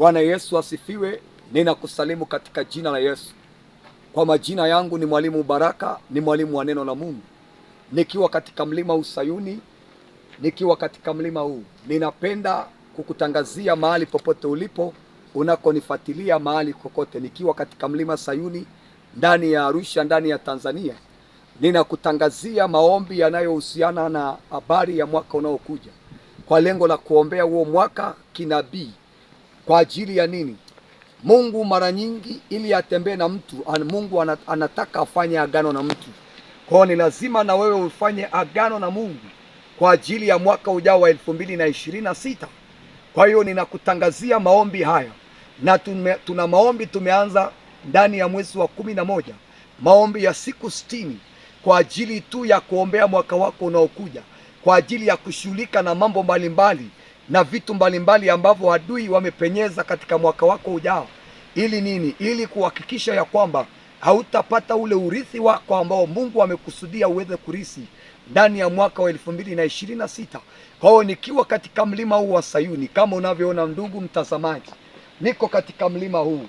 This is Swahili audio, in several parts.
Bwana Yesu asifiwe. Ninakusalimu katika jina la Yesu. Kwa majina yangu ni Mwalimu Baraka, ni mwalimu wa neno la Mungu, nikiwa katika mlima Usayuni, nikiwa katika mlima huu, ninapenda kukutangazia mahali popote ulipo unakonifuatilia mahali kokote, nikiwa katika mlima Sayuni ndani ya Arusha, ndani ya Tanzania, ninakutangazia maombi yanayohusiana na habari ya mwaka unaokuja kwa lengo la kuombea huo mwaka kinabii. Kwa ajili ya nini? Mungu mara nyingi ili atembee na mtu, Mungu anataka afanye agano na mtu. Kwa hiyo ni lazima na wewe ufanye agano na Mungu kwa ajili ya mwaka ujao wa 2026. Kwa hiyo ninakutangazia maombi haya na tuna maombi tumeanza ndani ya mwezi wa 11, maombi ya siku 60 kwa ajili tu ya kuombea mwaka wako unaokuja, kwa ajili ya kushughulika na mambo mbalimbali na vitu mbalimbali ambavyo adui wamepenyeza katika mwaka wako ujao. Ili nini? Ili kuhakikisha ya kwamba hautapata ule urithi wako ambao Mungu amekusudia uweze kurisi ndani ya mwaka wa 2026. Kwa hiyo nikiwa katika mlima huu wa Sayuni, kama unavyoona ndugu mtazamaji, niko katika mlima huu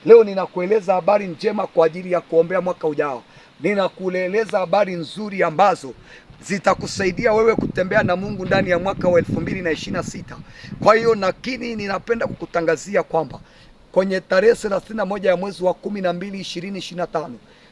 leo. Ninakueleza habari njema kwa ajili ya kuombea mwaka ujao. Ninakueleza habari nzuri ambazo zitakusaidia wewe kutembea na Mungu ndani ya mwaka wa 2026. Kwa hiyo lakini ninapenda kukutangazia kwamba kwenye tarehe 31 ya mwezi wa 12 2025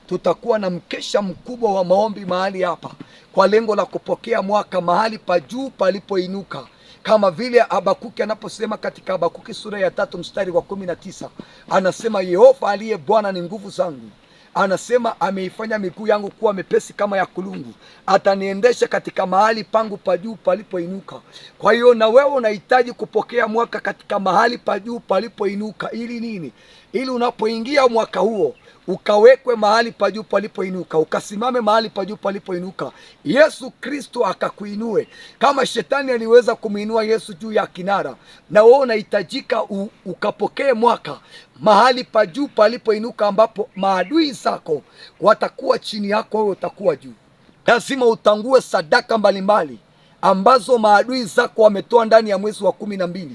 tutakuwa na mkesha mkubwa wa maombi mahali hapa kwa lengo la kupokea mwaka mahali pa juu palipoinuka, kama vile Habakuki anaposema katika Habakuki sura ya 3 mstari wa 19, anasema Yehova aliye Bwana ni nguvu zangu, anasema ameifanya miguu yangu kuwa mepesi kama ya kulungu, ataniendesha katika mahali pangu pa juu palipoinuka. Kwa hiyo na wewe unahitaji kupokea mwaka katika mahali pa juu palipoinuka. Ili nini? Ili unapoingia mwaka huo ukawekwe mahali pa juu palipoinuka, ukasimame mahali pa juu palipoinuka, Yesu Kristo akakuinue. Kama shetani aliweza kumuinua Yesu juu ya kinara, na wewe unahitajika ukapokee mwaka mahali pa juu palipoinuka, ambapo maadui zako watakuwa chini yako, wewe utakuwa juu. Lazima utangue sadaka mbalimbali ambazo maadui zako wametoa ndani ya mwezi wa 12,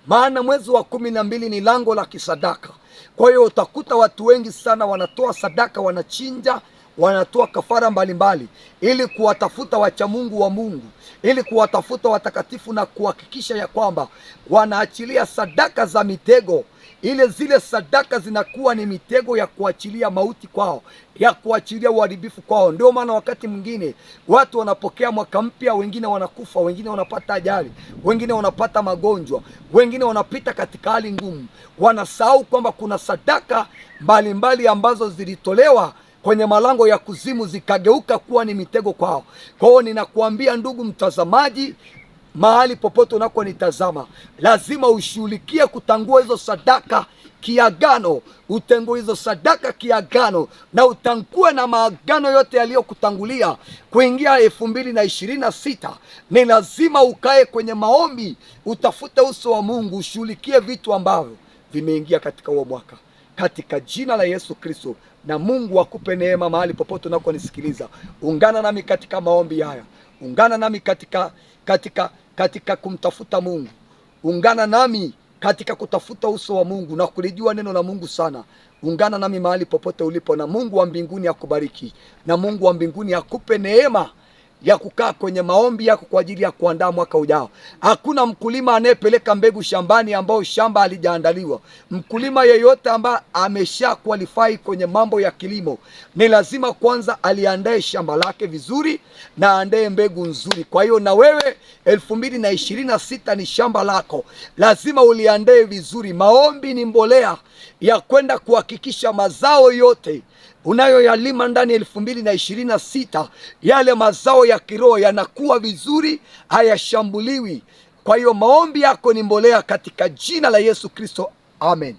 maana mwezi wa 12 ni lango la kisadaka. Kwa hiyo utakuta watu wengi sana wanatoa sadaka, wanachinja, wanatoa kafara mbalimbali ili kuwatafuta wacha Mungu wa Mungu, ili kuwatafuta watakatifu na kuhakikisha ya kwamba wanaachilia sadaka za mitego. Ile zile sadaka zinakuwa ni mitego ya kuachilia mauti kwao, ya kuachilia uharibifu kwao. Ndio maana wakati mwingine watu wanapokea mwaka mpya, wengine wanakufa, wengine wanapata ajali, wengine wanapata magonjwa, wengine wanapita katika hali ngumu. Wanasahau kwamba kuna sadaka mbalimbali ambazo zilitolewa kwenye malango ya kuzimu zikageuka kuwa ni mitego kwao. Kwa hiyo ninakuambia ndugu mtazamaji, mahali popote unakonitazama, lazima ushughulikie kutangua hizo sadaka kiagano, utengue hizo sadaka kiagano, na utangue na maagano yote yaliyokutangulia kuingia 2026. Ni lazima ukae kwenye maombi, utafute uso wa Mungu, ushughulikie vitu ambavyo vimeingia katika huo mwaka, katika jina la Yesu Kristo. Na Mungu akupe neema mahali popote unakonisikiliza. Ungana nami katika maombi haya, ungana nami katika kumtafuta Mungu, ungana nami katika kutafuta uso wa Mungu na kulijua neno la Mungu sana. Ungana nami mahali popote ulipo, na Mungu wa mbinguni akubariki, na Mungu wa mbinguni akupe neema ya kukaa kwenye maombi yako kwa ajili ya kuandaa mwaka ujao. Hakuna mkulima anayepeleka mbegu shambani ambao shamba halijaandaliwa. Mkulima yeyote ambaye amesha qualify kwenye mambo ya kilimo ni lazima kwanza aliandae shamba lake vizuri na aandae mbegu nzuri. Kwa hiyo na wewe 2026 ni shamba lako, lazima uliandae vizuri. Maombi ni mbolea ya kwenda kuhakikisha mazao yote unayoyalima ndani ya 2026, yale mazao ya kiroho yanakuwa vizuri, hayashambuliwi. Kwa hiyo maombi yako ni mbolea katika jina la Yesu Kristo, amen.